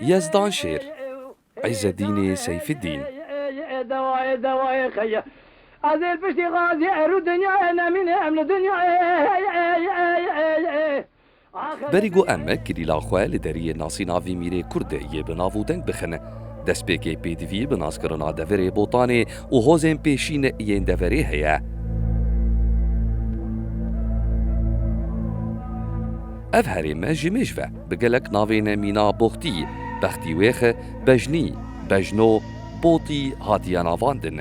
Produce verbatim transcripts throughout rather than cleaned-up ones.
Yezdan Şêr, Îzzedînê Seyfiddîn. Ez ê piştî Xazî Erû dinyayê nemîne, em li dinyayê. Berî ku em kilîla xwe li deriyê nasîna vî mîrê kurd yê bi nav û deng bixin, destpêkê pêdivî bi naskirina deverê Botanê û hozên pêşîn yên deverê heye. Ev herêm ji mêj ve bi gelek navên mîna Boxtî, Bextîwêx, Bejnî, Bejno, Botî hatiye navandin.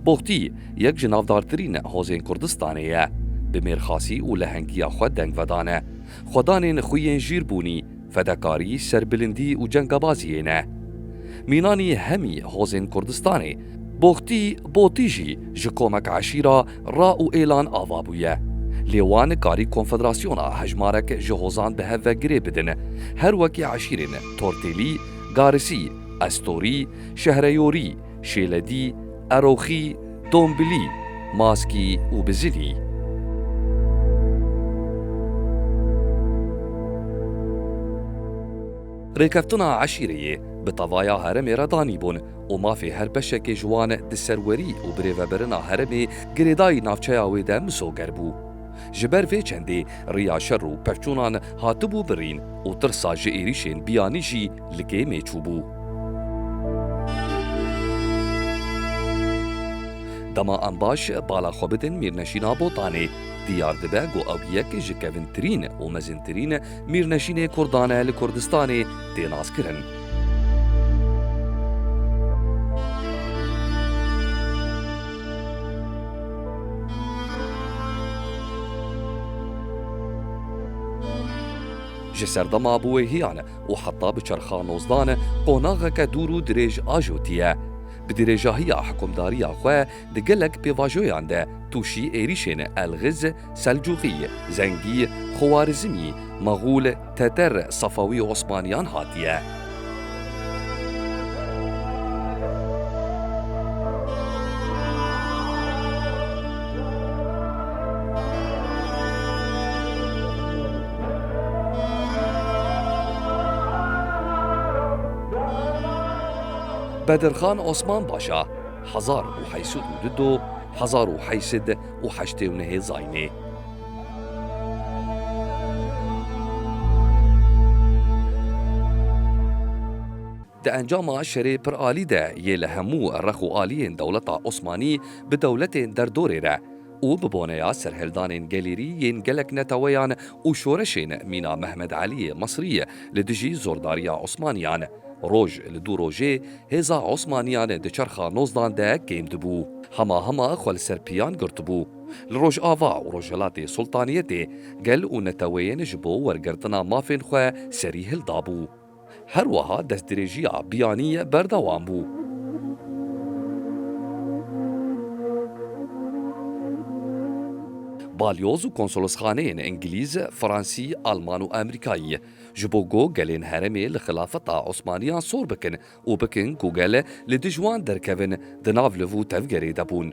Boxtî yek ji navdartirîn hozên Kurdistanê ye. Bi mêrxasî û lehengiya xwe deng vedane. Xwedanên xwî yên jîrbûnî, fedekarî, serbilindî û cengabaziyê ne. Mînanî hemî hozên Kurdistanê, Boxtî, Botî jî ji komek eşîra Ra û Êlan ava bûye. Lê wan karî konfederasyona hejmarek ji hozan bi hev ve girê bidin, her wekî eşîrên Tortêlî, Garisî, Estorî, Şehreyorî, Şêledî, Eroxî, Dombilî, Maskî û Bizilî. Rêkeftina eşîreyê bi tevaya herêmê re danîbûn û mafê her beşekê ji wan di serwerî û birêvebirina herêmê girêdayî navçeya wê de misoger bû. Ji ber vê çendê riya şer û pevçûnan hatibû birîn û tirsa ji êrîşên biyanî jî li kêmê çûbû. Dema em baş bala xwe bidin mîrneşîna Botanê, diyar dibe ku ew yek ji kevintirîn û mezintirîn mîrneşînê Kurdan e li Kurdistanê tê naskirin. Ji serdema biwêhiyan û heta bi çerxa nozdan qonaxeke dûr û dirêj ajotiye. Bi dirêjahiya hikûmdariya xwe di gelek pêvajoyan de tûşî êrîşên Elxiz, Selcûqî, Zengî, Xwarizmî, Mexûl, Teter, Sefewî û Osmaniyan hatiye. Bedirxan Osman Paşa, hezar û heyt sed û du, hezar û heyt sed û heştê û nehê zayînê. Di encama şerê piralî de yê li hemû rex û aliyên dewleta Osmanî bi dewletên derdorê re û bi boneya serhildanên gelêrî yên gelek neteweyan û şoreşên mîna Mehmed Eliyê Misrî li dijî zordariya Osmaniyan, roj li dû rojê hêza Osmaniyan di çerxa nozdan de kêm dibû. Hema hema xwe li ser piyan girtibû. Li Rojava û Rojhilatê Sultaniyetê gel û neteweyên ji bo wergirtina mafên xwe serî hildabû. Her wiha destdirêjiya biyanî berdewam bû. Balyoz û konsolosxaneyên Îngilîz, Fransî, Alman û Amerîkayî ji bo ku gelên herêmê li xilafeta Osmaniyan sor bikin û bikin ku gel li dij wan derkevin, di nav liv û tevgerê de bûn.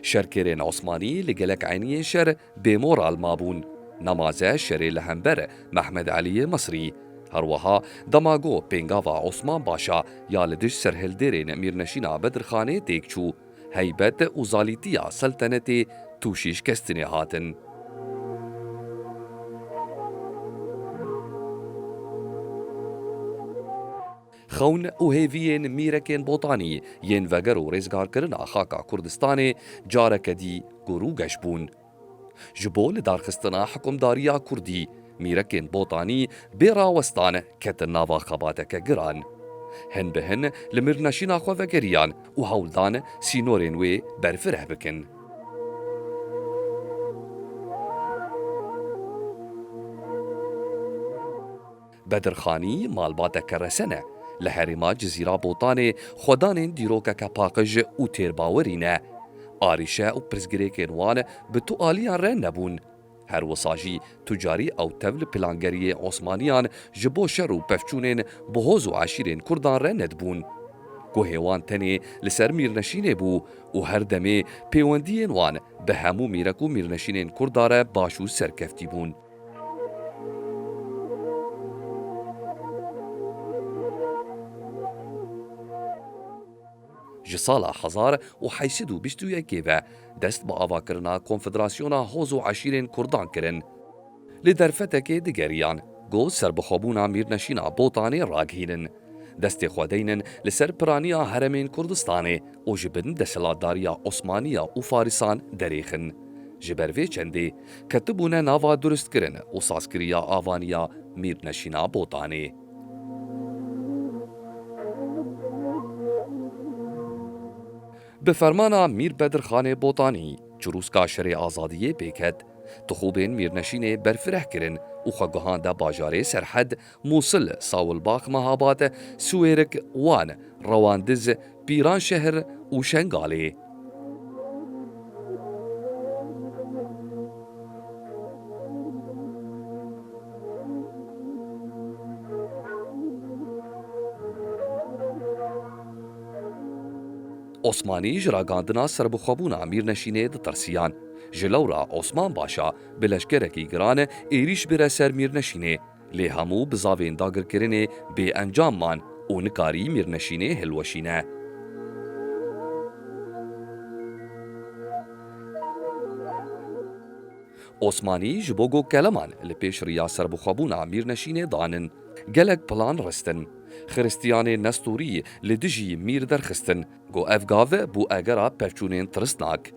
Şerkêrên Osmanî li gelek eyniyên şer bêmoral mabûn. Nemaze şerê li hember Mehmed Eliyê Misrî. Her wiha dema ku pêngava Osman Paşa ya li dij serhildêrên Mîrneşîna Bedirxanê têk çû, heybet û zalîtiya seltenetê tûşî şikestinê hatin. Xewn û hêviyên mîrekên Botanî yên veger û rêzgarkirina xaka Kurdistanê careke dî gur û geş bûn. Ji bo lidarxistina hikûmdariya Kurdî, mîrekên Botanî bê rawestan ketin nava xebateke giran. Hin bi hin li mîrneşîna xwe vegeriyan û hewl dan sînorên wê berfireh bikin. Bedirxanî malbateke resen e. Li herêma Cizîra Botanê xwedanên dîrokeke paqij û têrbawerî ne. Arîşe û pirsgirêkên wan bi tu aliyan re nebûn. Her wisa jî tucarî ew tev li plangeriyê Osmaniyan ji bo şer û pevçûnên bi hoz û eşîrên Kurdan re nedibûn. Guhê wan tenê li ser mîrneşînê bû û her demê pêwendiyên wan bi hemû mîrek û mîrneşînên Kurda re baş û serkeftî bûn. Ji sala hezar û heyt sed û bîst û yekê ve dest bi avakirina Konfederasyona Hoz û Eşîrên Kurdan kirin. Li derfetekê digeriyan ku serbixwebûna mîrneşîna Botanê ragihînin. Destê xwe deynin li ser piraniya herêmên Kurdistanê û ji bin desthilatdariya Osmaniya û Farisan derêxin. Ji ber vê çendê ketibûne nava durustkirin û sazkiriya avaniya mîrneşîna Botanê. Bi fermana Mîr Bedirxanê Botanî, çirûska şerê azadiyê pêk het. Tixûbên mîrneşînê berfireh kirin û xwe guhande bajarê Serhed, Mûsil, Sawilbax, Mehabat, Siwêrik, Wan, Rewandiz, Pîranşehir û Şengalê. Osmanî ji ragandina serbixwebûna mîrneşînê ditirsiyan. Ji lewra Osman Paşa bi leşkerekî giran êrîş bire ser mîrneşînê, lê hemû bizavên dagirkirinê bêencam man û nikarî mîrneşînê hilweşîne. Osmanî ji bo ku keleman li pêş riya serbixwebûna mîrneşînê danin, gelek plan ristin. Xiristiyanê Nestorî li dijî mîr derxistin, ku ev gav bû egera pevçûnên tirsnak.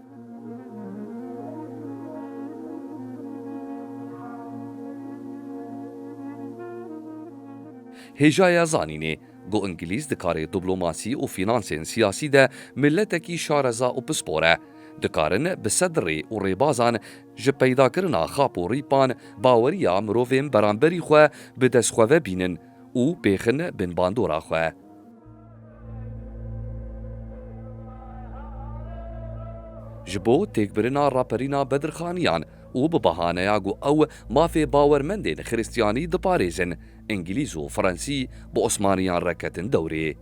Hêjaya zanînê, ku Îngilîz di karê diplomasî û fînansên siyasî de miletekî şareza û pispor e, dikarin bi sed rê û rêbazan ji peydakirina xap û rîpan baweriya mirovên beramberî xwe bi dest xwe ve bînin û bêxin bin bandora xwe. Ji bo têkbirina raperîna Bedirxaniyan û bi bahaneya ku ew mafê bawermendên Xiristiyanî diparêzin, Îngilîz û Fransî bi Osmaniyan re ketin dewrê.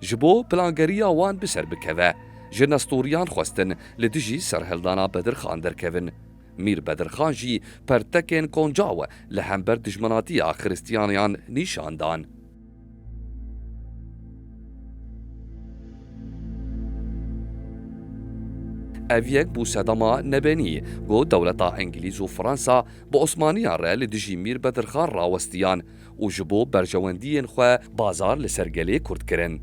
Ji bo plangeriya wan bi ser bikeve, ji Nestoriyan xwestin li dijî serhildana Bedirxan derkevin. Mîr Bedirxan jî pertekên koncaw li hember dijminatiya Xiristiyaniyan nîşan dan. Ev yek bû sedema nebenî ku dewleta Îngilîz û Fransa bi Osmaniyan re li dijî Mîr Bedirxan rawestiyan û ji bo berjewendiyên xwe bazar li ser gelê Kurd kirin.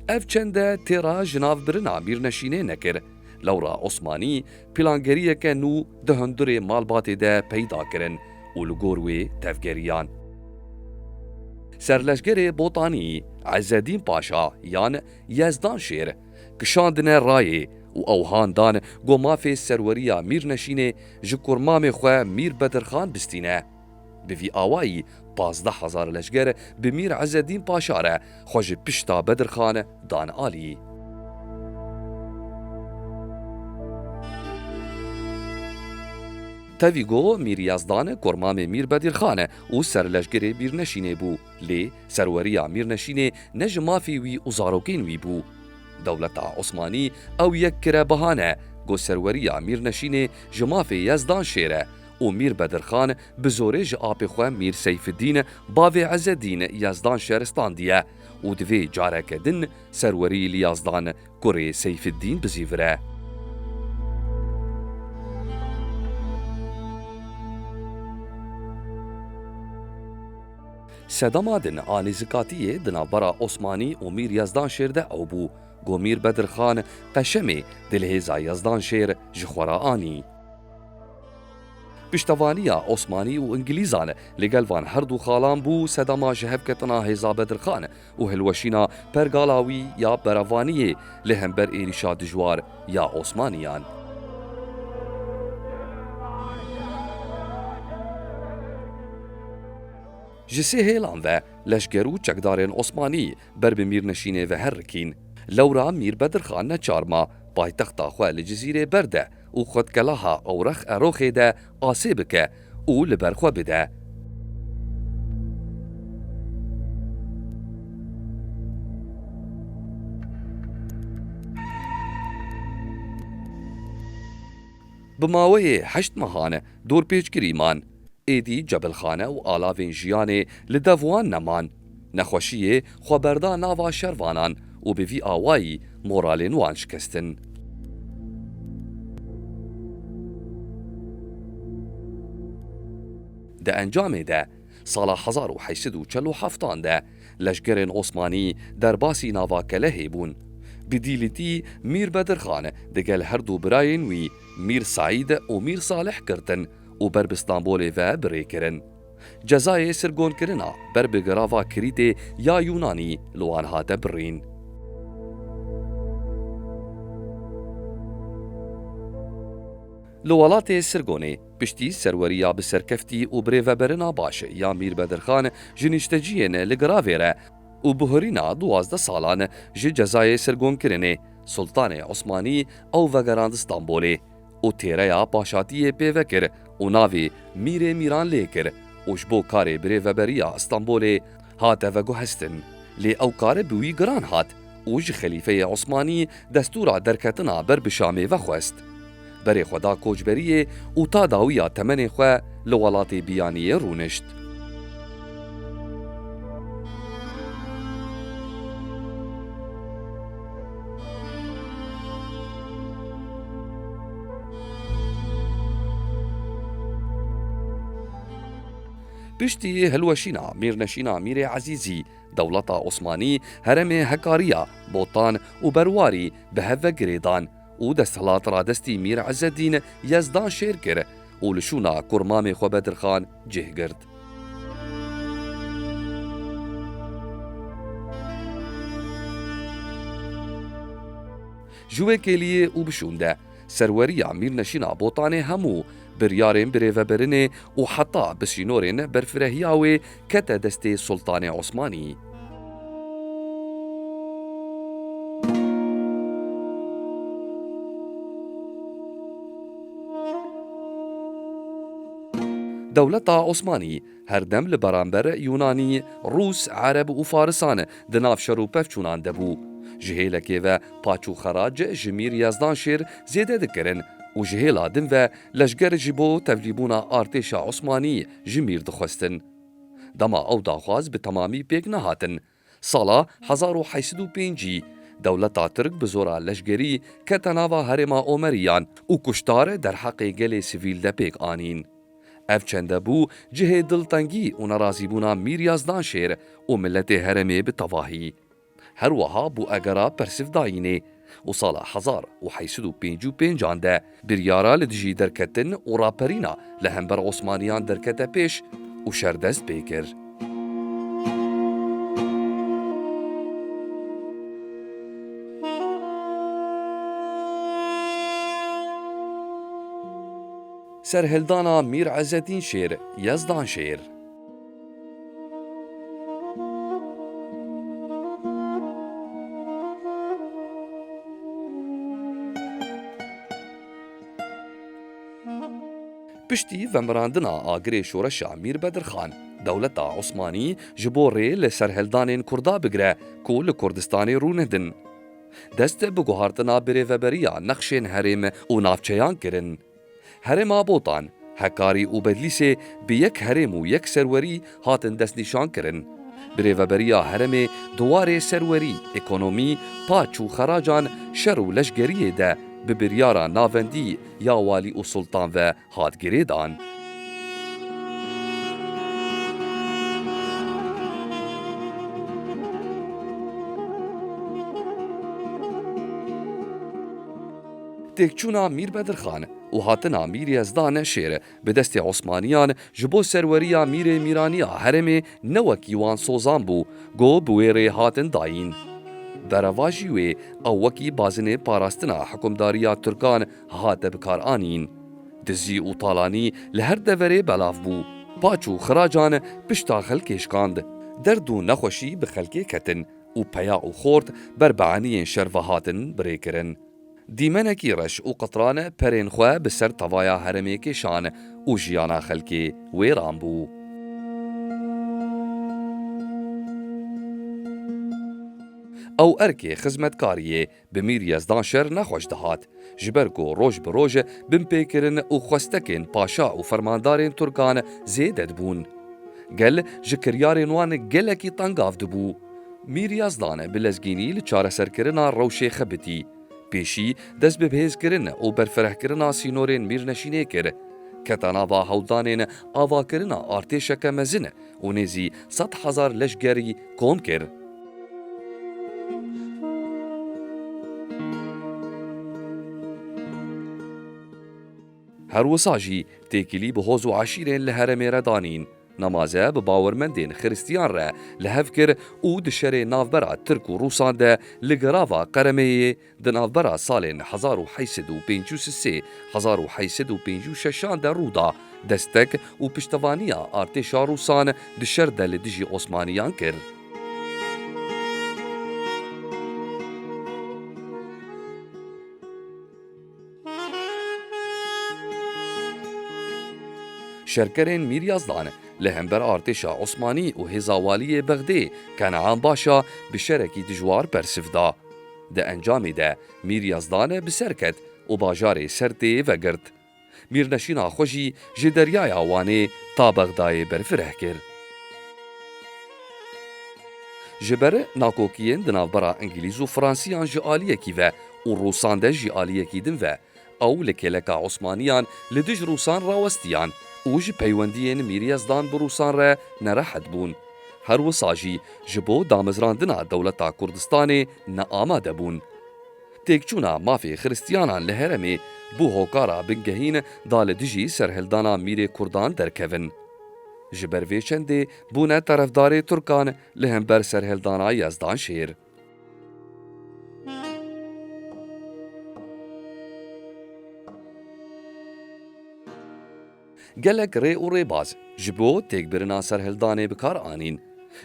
Ev çende têra ji nav birina mîrneşînê nekir. Lewra Osmanî plangeriyeke nû di hundirê malbatê de peyda kirin û li gor wê tevgeriyan. Serleşgerê Botanî, Ezzedîn Paşa yan Yezdan Şêr, kişandine rayê û ew han dan ku mafê serweriya mîrneşînê ji kurmamê xwe Mîr Bedirxan bistîne. Bi vî awayî pazdeh hezar leşger bi Mîr Ezzedîn Paşa re xwe ji pişta Bedirxan dan alî. Tevî ku Mîr Yezdan kurmamê Mîr Bedirxan û serleşgerê mîrneşînê bû, lê serweriya mîrneşînê ne ji mafê wî û zarokên wî bû. Dewleta Osmanî ew yek kire bahane ku serweriya mîrneşînê ji mafê Yezdan Şêr e û Mîr Bedirxan bi zorê ji apê xwe Mîr Seyfiddîn, bavê Ezzedîn Yezdan Şêr standiye û divê careke din serwerî li Yazdan kurê Seyfiddîn bizîvire. Sedema din a nêzikatiyê di navbera Osmanî û Mîr Yazdan Şêr de ew bû, ku Mîr Bedirxan qeşemê di li hêza Yazdan Şêr ji xwe re anî. Piştevaniya Osmanî û Îngilîzan li gel van her du xalan bû sedema ji hevketina hêza Bedirxan û hilweşîna pergala wî ya berevaniyê li hember êrîşa dijwar ya Osmaniyan. Ji sê hêlan ve leşger û çekdarên Osmanî ber bi mîrneşînê ve herikîn. Lewra Mîr Bedirxan neçar ma, paytexta xwe li Cizîrê berde û xwe di kelaha Ewrex Eroxê de asê bike û li ber xwe bide. Bi maweyê heşt mehan dorpêçkirî man. Êdî cebilxane û alavên jiyanê li dev wan neman. Nexweşiyê xwe berda nava şervanan û bi vî awayî moralên wan şikestin. Di encamê de, sala hezar û heyt sed û çel û heftan de leşgerên Osmanî derbasî nava Kelehê bûn. Bi dîlîtî Mîr Bedirxan digel her du birayên wî Mîr Seîd û Mîr Salih girtin û ber bi Stenbolê ve bi rê kirin. Cezayê sirgonkirina ber bi girava Kirîtê ya Yûnanî li wan hate birîn. Li welatê Sirgonê piştî serweriya bi serkeftî û birêveberina baş ya Mîr Bedirxan ji nişteciyên li giravê re û bihurîna duwazdeh salan ji cezayê sirgonkirinê, Sultanê Osmanî ew vegerand Stenbolê û têreya paşatiyê pê vekir û navê Mîrê Mîran lê kir û ji bo karê birêveberiya Stenbolê hate veguhestin. Lê ew kar bi wî giran hat û ji Xelîfeyê Osmanî destûra derketina ber bi Şamê vexwest. Berê xwe da koçberiyê û ta dawiya temenê xwe li welatê Biyaniyê rûnişt. Piştî hilweşîna mîrneşîna Mîrê Ezîzî, dewleta Osmanî herêmê Hekariya, Botan û Berwarî bi hev ve girêdan û desthilat radestî Mîr Ezzedîn Yezdan Şêr kir û li şûna kurmamê xwe Bedirxan cih girt. Ji wê kêliyê û bi şûn de serweriya mîrneşîna Botanê hemû biryarên birêveberinê û heta bi sînorên berfirehiya wê kete destê Sultanê Osmanî. Dewleta Osmanî her dem li beramber Yûnanî, Rûs, Ereb û Farisan di nav şer û pevçûnan de bû. Ji hêlekê ve paç û xerac ji Mîr Yezdan Şêr zêde dikirin û ji hêla din ve leşger ji bo tevlîbûna artêşa Osmanî ji Mîr dixwestin. Dema ew daxwaz bi temamî pêk nehatin, sala hezar û heyt sed û pêncî dewleta Tirk bi zora leşgerî kete nava herêma Omeriyan û kuştar derheqê gelê sivîl de pêk anîn. Ev çende bû cihê diltengî û nerazîbûna Mîr Yazdan Şêr û miletê herêmê bi tevahî. Her wiha bû egera persivdayînê û sala hezar û heyt sed û pêncî û pêncan de biryara li dijî derketin û raperîna li hember Osmaniyan derkete pêş û şer dest pê kir. Serhildana Mîr Ezzetîn Şêr, Yezdan Şêr. Piştî vemirandina agirê şoreşa Mîr Bedirxan, dewleta Osmanî ji bo rê li serhildanên Kurda bigire ku li Kurdistanê rûnidin, dest bi guhartina birêveberiya nexşên herêm û navçeyan kirin. Herêma Botan, Hekarî û Bedlîsê bi yek herêm û yek serwerî hatin destnîşankirin. Birêveberiya herêmê di warê serwerî, ekonomî, paç û xeracan, şer û leşgeriyê de bi biryara navendî ya walî û sultan ve hat girêdan. Têkçûna Mîr Bedirxan û hatina Mîr Yezdan Şêr bi destê Osmaniyan ji bo serweriya Mîrê Mîraniya herêmê ne wekî wan sozan bû, ku bi wê rê hatin dayîn. Berevajî wê ew wekî bazinê parastina hikûmdariya Tirkan hate bikaranîn. Dizî û talanî li her deverê belav bû. Paç û xiracan pişta xelkê şikand. Derd û nexweşî bi xelkê ketin û peya û xort ber bi eniyên şer ve hatin birêkirin. Dîmenekî reş û qitran perên xwe bi ser tevaya herêmê kêşan û jiyana xelkê wêran bû. Ew erkê xizmetkariyê bi Mîr Yezdan Şêr nexweş dihat, ji ber ku roj bi roj binpêkirin û xwestekên paşa û fermandarên Tirkan zêde dibûn. Gel ji kiryarên wan gelekî tengav dibû. Mîr Yezdan bi lezgînî li çareserkirina rewşê xebitî. Pêşî dest bi bihêzkirin û berfirehkirina sînorên Mîrneşînê kir. Kete nava hewldanên avakirina artêşeke mezin û nêzî sed hezar leşgerî kom kir. Her wisa jî têkilî bi hoz û eşîrên li herêmê re danîn. Nemaze bi bawermendên xiristiyan re li hev kir û di şerê navbera Tirk û Rûsan de li girava Qeremeyê di navbera salên hezar û heyt sed û pêncî û sê, hezar û heyt sed û pêncî û şeş an de rû da, destek û piştevaniya artêşa Rûsan di şer de li dijî Osmaniyan kir. Şerkerên Mîr Yazdan li hember artêşa Osmanî û hêza waliyê Bexdê Kenean Başa bi şerekî dijwar bersiv da. Di encamê de Mîr Yazdan bi ser ket û bajarê Sertê vegirt. Mîrneşîna xwe jî ji deryaya Wanê ta Bexdayê berfireh kir. Ji ber nakokiyên di navbera Îngilîz û Fransiyan ji aliyekî ve û Rûsan de ji aliyekî din ve, ew li kêleka Osmaniyan li dij Rûsan rawestiyan û ji peywendiyên Mîr Yezdan bi Rûsan re nerehet bûn. Her wisa jî ji bo damezrandina dewleta Kurdistanê neamade bûn. Têkçûna mafê xiristiyanan li herêmê bû hokara bingehîn da li dijî serhildana mîrê Kurdan derkevin. Ji ber vê çendê bûne terefdarê Tirkan li hember serhildana Yezdan Şêr. Gelek rê û rêbaz ji bo têkbirina serhildanê bi kar anîn.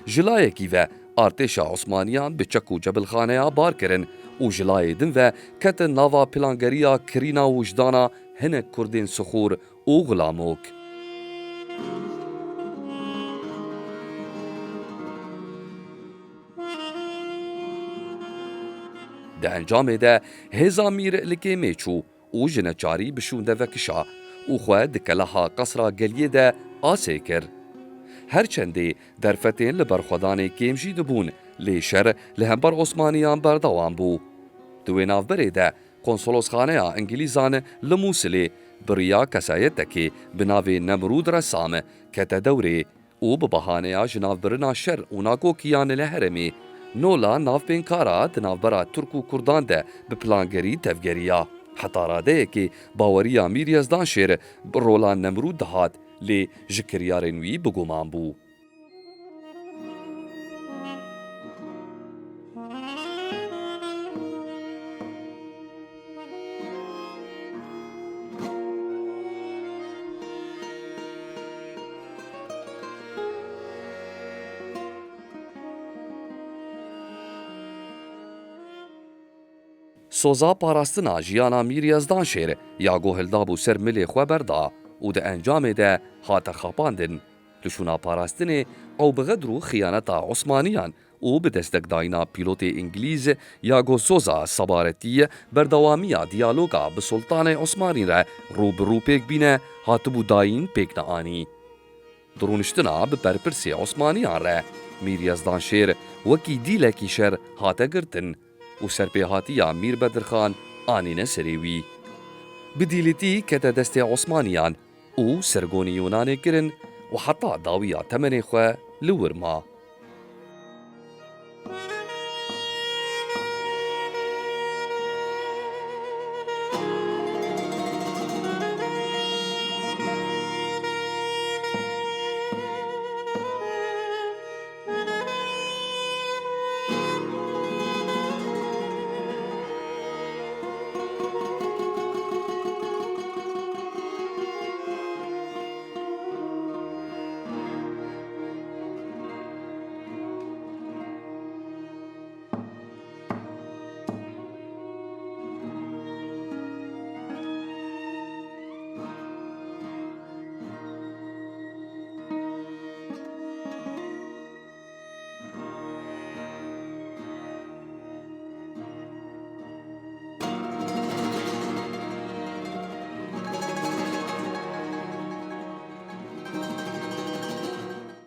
Ji layekî ve artêşa Osmaniyan bi çek û cebilxaneya bar kirin û ji layê din ve ketin nava plangeriya kirîna wijdana hinek Kurdên sixûr û xulamok. Di encamê de hêza mîr li kêmê çû û ji neçarî bi şûnde vekişa û xwe di keleha qesra Geliyê de asê kir. Her çendê derfetên li berxwedanê kêm jî dibûn, lê şer li hember Osmaniyan berdewam bû. Di wê navberê de konsolosxaneya Îngilîzan li Mûsilê bi riya kesayetekê bi navê Nemrûd Resam kete dewrê û bi bahaneya jinavbirina şer û nakokiyan li herêmê, nola navpênkara di navbera Tirk û Kurdan de bi plangerî tevgeriya. Heta radeyekê baweriya Mîr Yezdan Şêr bi rola Nemrûd dihat, lê ji kiryarên wî bi guman bû. Soza parastina jiyana Mîr Yezdan Şêr ya ku hildabû ser milê xwe berda û di encamê de hate xapandin. Li şûna parastinê ew bi xedr û xiyaneta Osmaniyan û bi destekdayîna pîlotê Îngilîz ya ku soza sebaretî berdewamiya diyaloga bi Sultanê Osmanî re rû bi rû pêk bîne, hatibû dayîn pêk neanî. Di rûniştina bi berpirsê Osmaniyan re Mîr Yezdan Şêr wekî dîlekî şer hate girtin û serpêhatiya Mîr Bedirxan anîne serê wî. Bi dîlîtî kete destê Osmaniyan û sergonî Yûnanê kirin û heta dawiya temenê xwe li wir ma.